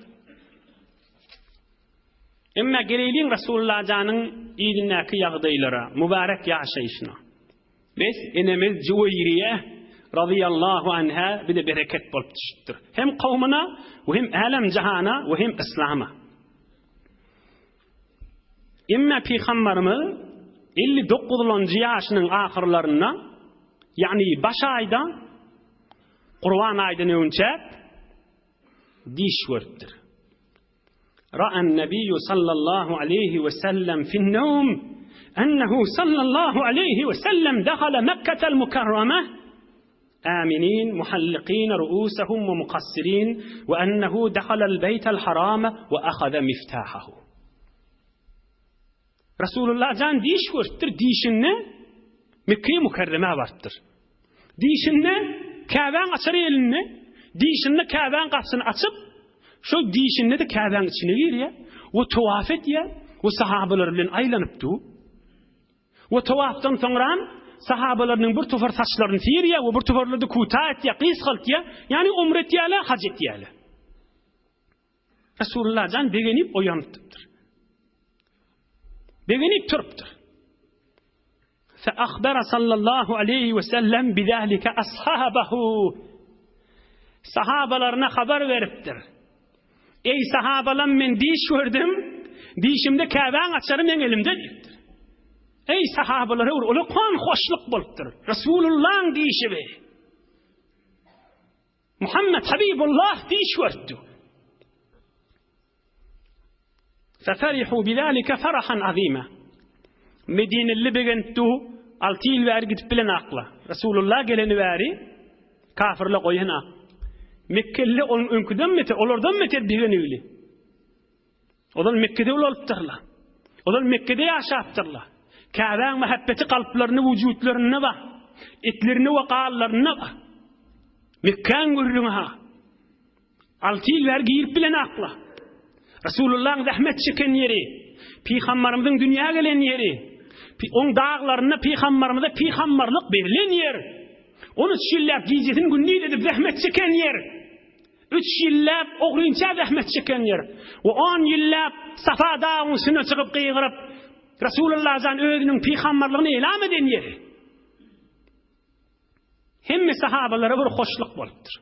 [SPEAKER 1] Emma geleýliň Rasulullah janyň yzyndaky ýagdaýlara, mübarek ýaşaýşyna. Bes enemiz Juweýriýe. Razyýallahu anha bize bereket bolup düşüpdir. Hem kowmuna we hem älem jahana we hem yslama. Emma Pygambarymyz 59-njy ýaşynyň ahyrlarynda, ýagny baş aýda Gurban aýdan öňçäk diş görüpdir. Ra'an Nebiýu sallallahu aleýhi we sellem fi'n-newm ennehu sallallahu aleýhi we sellem dehala Mekketel Mukarrame aminin muhallikin ru'usahum we mukassirin we ennehu dehalel beýtel harame we ahaze miftahahu. Resulullah jan diş görüpdir, dişinde Mekke-i Mükerremä barypdyr. Dişinde Käbäň açary elinde, dişinde Käbäň gapysyny açyp, şol dişinde-de Käbäň içine girýär we tawaf edýär we sahabalar bilen aýlanyp dur. We tawafdan soňram sahabalarynyň bir topar saçlaryny syrýar we bir toparlary-da kuta etýär, gysgaltýar, ýagny umre etýärler, haj etýärler. Resulullah jan begenip oýanypdyr. Begenip turupdyr. Fe ahbara sallallahu aleyhi ve sellem bidalika ashabahu. Sahabalaryna habar beripdir. Ey sahabalam men diş gördüm. Dişimde Käbäň açary meň elimde diýipdir. Ey sahabalara bir uly hoşluk bolupdyr. Resulullah'ın dişi be. Muhammet Habibullah diş görüpdi. Feferihu bidalike ferahan azima. Medineli begenipdi, 6 ýyl bäri gidip bilen akla. Resulullah geleni bäri kafirler goýana. Mekkelili onuň öňküden beter, olardan beter begenigli. Ozal Mekgede ulalypdyrlar. Ozal Mekgede ýaşapdyrlar. Käbäň mähebbeti kalplarynda, wujutlarynda bar. Etlerinde we ganlarynda bar. Mekgäň gürrüňi-ha. Alty ýyl bäri girip bilen akla. Resulullahyň zähmet çeken ýeri, Pygambarymyzyň dünýä gelen ýeri, oň daglarynda Pygambarymyza pygambarlyk berlen ýer. On üç ýylläp gijesini gündiz edip zähmet çeken ýer. Üç ýylläp ogrynça zähmet çeken ýer we on ýylläp Safa dagyň üstüne çykyp gygyryp, Resulullah jan özüniň pygamberligini elam eden ýeri. Hemme sahabalara bir hoşluk bolupdyr.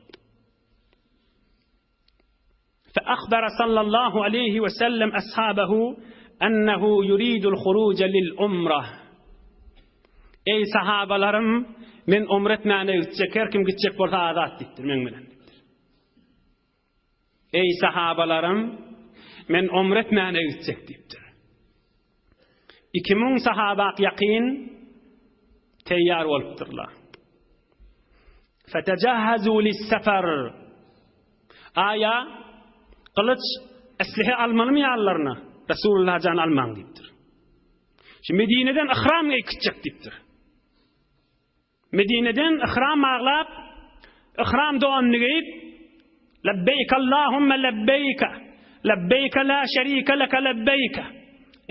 [SPEAKER 1] Fe ahbara sallallahu aleyhi ve sellem ashabahu ennehu yuridul huruca lil umrah. Eý sahabalarym, men umra etmäne gitjek, her kim gitjek bolsa azat diýipdir, meň bilen diýipdir. Eý sahabalarym, men umra etmäne gitjek diýipdir. 2000 sahabak ýakyn teýýar bolupdyrlar. Fetejahhazu lis-safar. Aýa gylyç, eslihe almalymy ýanlaryna? Resulullah jan almaň diýipdir. Şu Medineden yhram geýip gitjek diýipdir. Medineden yhram baglap, yhram donuny geýip, Labbeýk Allahumma labbeýk, labbeýk la şerike leke labbeýk.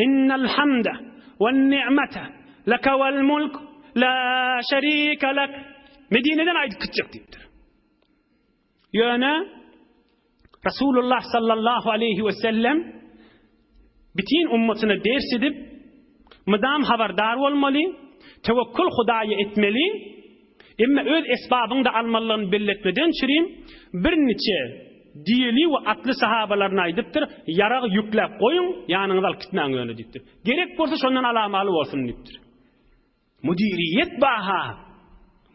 [SPEAKER 1] Innal hamda wen ni'mete leke vel mulk la şerike lek. Medineden aýdyp gitjek diýipdir. Ýöne Resulullah sallallahu aleýhi we sellem bitin ummatyna ders edip, mydam habardar bolmaly, tewekkül Hudaýa etmeli, emma öz esbabyňy-da almalydygyny belletmeden çürim, birniçe düýeli we atly sahabalaryna aýdypdyr, ýarag ýükläp goýuň, ýanyňyza alyp gitmäň ýöne diýipdir. Gerek bolsa şondan alamaly bolsun diýipdir. Müdiriýet baha!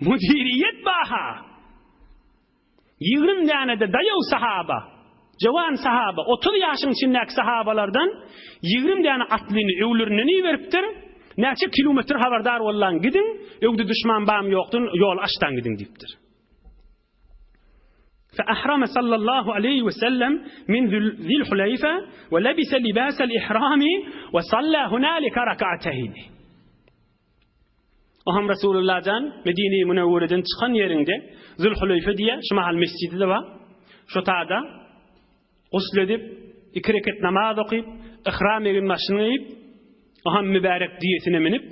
[SPEAKER 1] Müdiriýet baha! 20 däne-de daýaw sahaba, jowan sahaba, 30 ýaşyň içindäki sahabalardan 20 däne atlyny öwlerinden iberipdir. Näçe kilometr habardar bollaň gidiň, öwde duşman bamy ýokdun, ýol açdan gidiň diýipdir. Fe ahrama sallallahu aleýhi we sellem min Zilhuleýfe we lebise libasel ihrami we salla hunalika rak'ateýni. Oham Resulullah jan Medine-i Münewwereden çykan ýerinde Zülhuleýfe diýe şu mahal mesjidi-de bar. Şo tada gusl edip, iki reket namaz okyp, ihram egin-başyny geýip, oham mübärek düýesine münüp,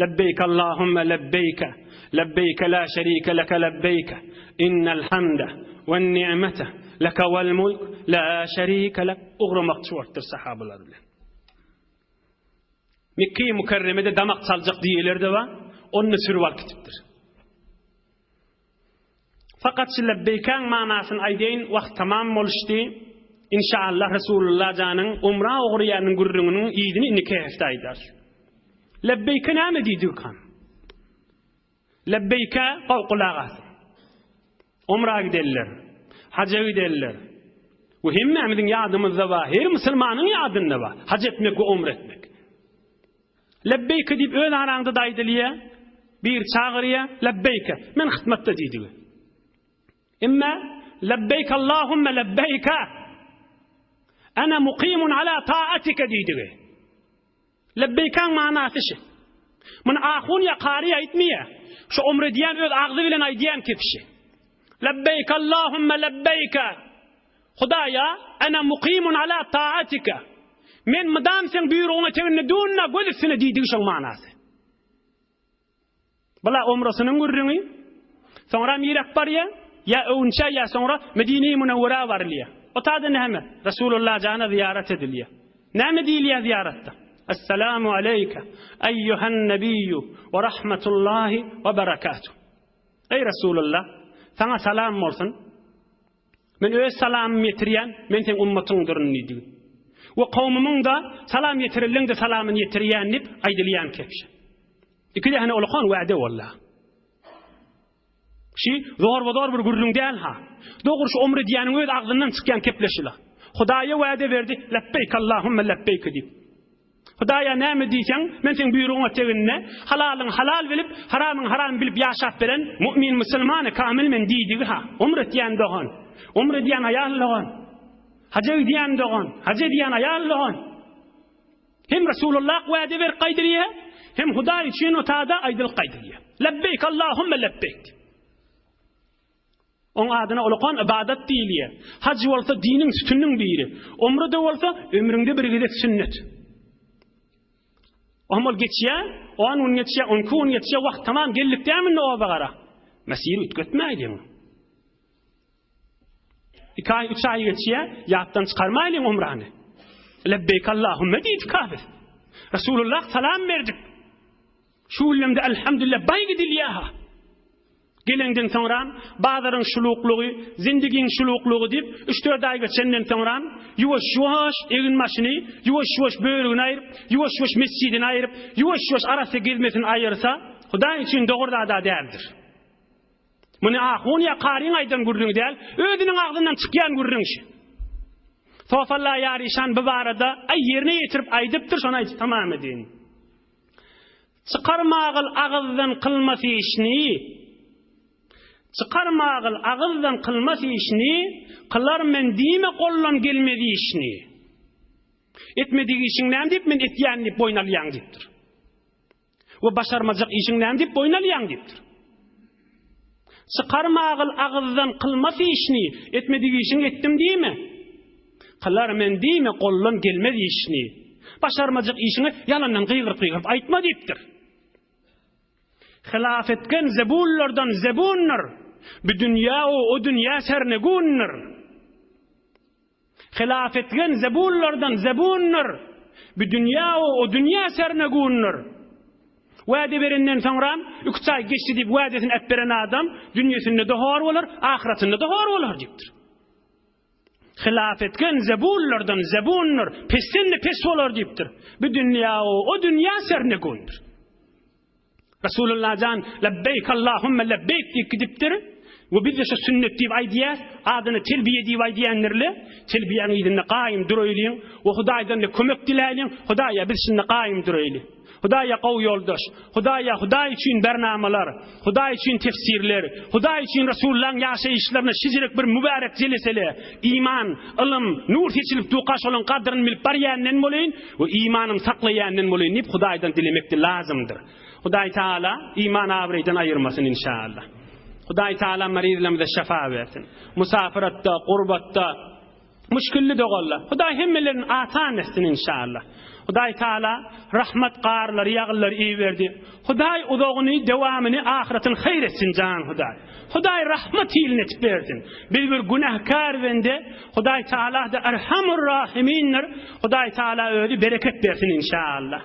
[SPEAKER 1] Lebbeýk Allahumma lebbeýk, lebbeýk la şerike leke lebbeýk, innel hamde wen ni'mete leke vel mulk la şerike lek ugramakçy bolupdyr sahabalar bilen. Mekge-i Mükerremede damak çaljak düýeler-de bar, ony-da sürüp alyp gidipdir. Fakat şu lebbeýkäň manasyny aýdaýyn, wagt tamam boluşdy. Inşaallah Resulullah janyň umra ugraýanyň gürrüňiniň yzyny indiki hepde aýdarys. Lebbeýke näme diýdigikan? Lebbeýke gowy gulak as. Umra gidenler, haja gidenler we hemmämiziň ýadymyzda bar, her musulmanyň ýadynda bar, haj etmek we umra etmek. Lebbeýke diýip öz araňda-da aýdylýar, biri çagyrýar, Lebbeýke, men hytmatda diýdigi. Emma Lebbeýk Allahümme lebbeýke, ene mukimun ala taatika diýdigi. Lebbeýkäň manasy şi. Muny ahun ýa kary aýtmaýar. Şu umre diýen öz agzy bilen aýdýan kişi. Lebbeýk Allahümme lebbeýke. Hudaýa, ene mukimun ala taatika. Men mydam seň buýrugyň eteginde durun-da göz üstüne diýdigi şoň manasy. Bula umrasynyň gürrüňi. Soňra mirak barýar, ýa öwünçä ýa soňra Medine-i Münewwerä barylýar. O taýda näme? Resulullah jana zyýarat edilýär. Näme diýilýär zyýaratda? Essalamu aleýke, eýýuhen nebiýýu, we rahmetullahi we berekatuh. Eý Resulullah, saňa salam bolsun. Men öz salamymy ýetirýän, men seň ummatyňdyryn diýdi. We kowmumyň-da salam ýetirenleň-de salamyny ýetirýän diýip aýdylýan kebşe. Iki däne ulakan wade boldy. Şi zorba-zor bir gürrüň däl-ha. Dogry şu omre diýýäniň öz agzyndan çykýan kepleşila. Hudaýa wade berdi, Lebbeýk Allahümme lebbeýk diýip. Hudaýa näme diýseň, men seň buýrugyň eteginde, halalyň halal bilip, haramyň haram bilip ýaşap beren mu'min musulmany kamil men diýdigi-ha. Umre etýän dogan, umre edýän aýal dogan, haja gidýän dogan, haj edýän aýal dogan. Hem Resulullah wade berip gaýdylýar, hem Hudaý üçin otada aýdylyp gaýdylýar. Lebbeýk Allahümme lebbeýk. Oň adyna ulakan ybadat diýilýär. Haj bolsa diniň sütüniniň biri. Umra-da bolsa ömrüňde bir gezek sünnet. Ohm ol geçýär, on gün geçýär, on iki gün geçýär, wagt tamam geldik dämi indi oba gara. Mesiri üýtgetmäýliň. Iki aý, üç aý geçýär, ýatdan çykarmaýlyň umrany. Lebbeýk Allahümme diýdik ha biz. Resulullah salam berdik. Şu günlemde elhamdülillah baý gidilýär ha. Geleňden soňram, bazaryň şuluklygy, zindigiň şuluklygy diýip, üç-dört aý geçenden soňram, ýuwaş-ýuwaş egin-başyny, ýuwaş-ýuwaş börügini aýryp, ýuwaş-ýuwaş mesjidini aýryp, ýuwaş-ýuwaş arassa gezmesini aýyrsa, Hudaý üçin dogry zad-a däldir. Muny ahun ýa karyň aýdan gürrüňi däl, özüniň agzyndan çykýan gürrüň şi. Sofalla Ýaryşan bu barada aý ýerine ýetirip aýdypdyr, şony aýdyp tamam edeýin. Çykarmagyl agyzdan kylmas işni, Çykarmagyl agyzdan kylmas işni, Kylar men diýme goldan gelmez işni. Etmedik işiň näme diýip men etýän diýip boýun alýaň diýipdir. We başarmajak işiň näme diýip boýun alýaň diýipdir. Çykarmagyl agyzdan kylmas işni, Etmedik işiň etdim diýme. Kylar men diýme goldan gelmez işni. Başarmajak işiňi ýalandan gygyryp-gygyryp aýtma diýipdir. Hylaf etgen zebunlardan zebundyr, Bu dünýä-u o dünýä sernegundyr. Hylaf etgen zebunlardan zebundyr, Bu dünýä-u o dünýä sernegundyr. Wade berenden soňram üç aý geçdi diýip wadesini äpberen adam dünýesinde-de hor bolar, ahyratynda-da hor bolar diýipdir. Hylaf etgen zebunlardan zebundyr, pesden-de pes bolar diýipdir. Bu dünýä-u o dünýä sernegundyr. Resulullah jan lebbeýk Allahümme lebbeýk diýip gidipdir. We biz-de şu sünnet diýip aýdýas, adyna telbiýe diýip aýdýandirle. Telbiýäniň yzynda gaýym duraýlyň we Hudaýdan-da kömek diläýliň. Hudaýa biz şunda gaýym duraýly. Hudaýa gowy ýoldaş. Hudaýa Hudaý üçin bernamalar, Hudaý üçin tefsirler, Hudaý üçin Resulullahyň ýaşaýyşlaryna şijirek bir mübärek jelesele, iman, ylym, nur seçilip duka şolaň gadryny bilip barýandan bolaýyn we imanym saklaýandan bolaýyn diýip Hudaýdan dilemekde lazymdyr. Hudaý Taala iman abraýdan aýyrmasyn inşallah. Hudaý Taala marizlerimize şefa bersin. Musafyratda, gurbatda, Muşkilli doganlar. Hudaý hemmelerini asan etsin inşallah. Hudaý Taala rahmat garlary ýagyllary iberdi. Hudaý uzagyny dewamyny ahyratyny haýyr etsin jan Hudaý. Hudaý rahmat hilini etip bersin. Biz bir günäkär bende Hudaý Taala da Erhamur Rahimindir. Hudaý Taala özi bereket bersin inşallah.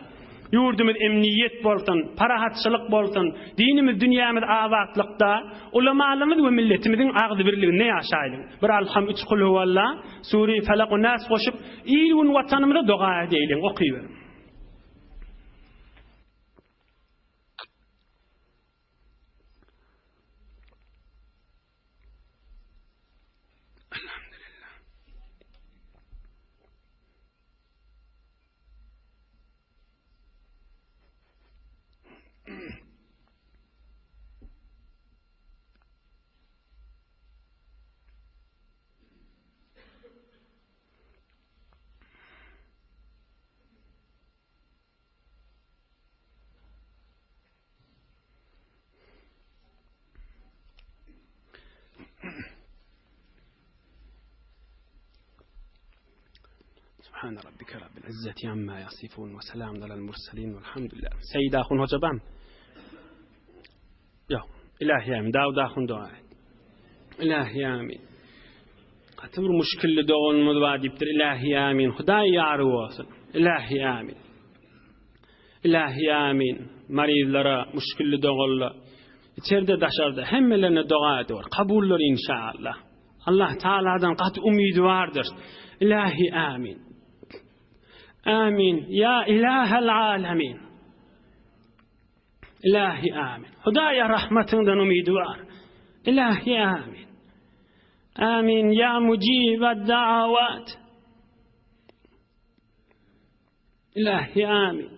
[SPEAKER 1] Ýurdumyz emniýet bolsun, parahatçylyk bolsun, dinimiz, dünýämiz abatlykda, ulamalarymyz we milletimiziň agzybirliginde ýaşaýlyň. Bir Alham, üç Kulhuwalla, Sure-i Felak we Nas goşup, il-gün Watanymyza doga edeýliň, okyberiň. Elhamdülillah. Subhane rabbike rabbil izzeti amma yasifun ve selamun alel murselin velhamdülillah. Seyyid Ahun Hoca bam. Ýok. Ilahi amin. Dawud ahun doga et. Ilahi amin. Gaty bir muşkilli doganymyz bar diýipdir. Ilahi amin. Hudaý ýary bolsun. Ilahi amin. Ilahi amin. Marizlara, muşkilli doganlar. İçerde daşarda hemmelerine doga ediyor. Kabullar inşallah. Allah Taala'dan gaty umydy bardyr. Ilahi amin. Amin. Ya ilahel alemin. Ilahi amin. Hudaýa rahmatyňdan umydy bar. Ilahi amin. Amin ya mujibad da'awat. Ilahi amin.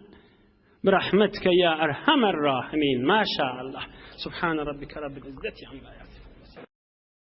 [SPEAKER 1] Birahmetike ya erhamer rahimin. Maşallah. Subhane rabbike rabbil izzeti amma yasifun.